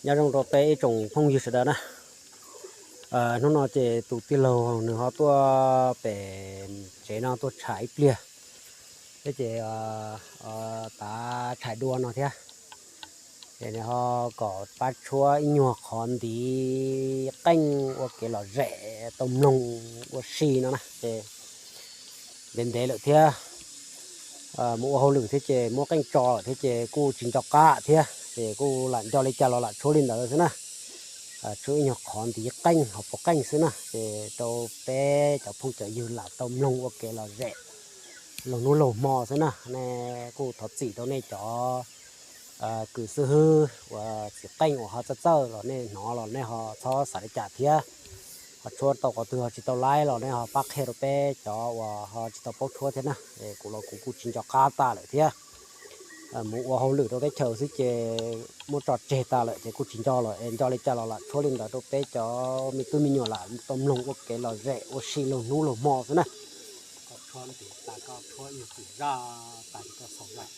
Nyob zoo rau peb ib tsoom phooj ywg sawv daws na. Hnub no ces tus tij laug nws ho tuaj pem tsev no tuaj tsham ib pliag, thiab ces tav tshais dua no thiab. Ces nws ho kom pab tshuab ib nyuag qhov ntiv qeej ua kev lom zem tau mloog ua si no na. Ces ntev ntev lawm thiab, mus ua hauj lwm thiab ces muab qeej tso lawm thiab ces kuj tsis nco qab thiab ces kuj lam nco li cas los lam tshuab li ntawd xwb na. Tshuab ib nyuag qhov ntiv qeej hauv paus qeej xwb na, ces rau peb cov phooj cov ywg lam tau mloog ua kev lom zem laug hnub laug hmo xwb na. Nej kuj thov txim rau nej cov kws xib hwb uas txiv qeej uas ho txawj txawj los nej hnov los nej ho txhob xav li cas thiab. Ho tshuab tau qhov twg ho tsis tau laib los nej ho pab qhia rau peb cov uas ho tsis tau paub tshuab thiab na. Kuv los kuv kuj tsis nco qab tas lawm thiab. Mus ua hauj lwm rau teb chaws xwb ces muab tso tseg tas lawm ces kuj tsis nco lawm es nco li cas los lam tshuab li ntawd rau peb cov me tub me nyuam lam tau mloog ua kev lom zem ua si laug hnub laug hmo xwb na. Koj tshuab ntiv tas koj tshuab ib nyuag qeej zaj tas ces koj xaus zaj.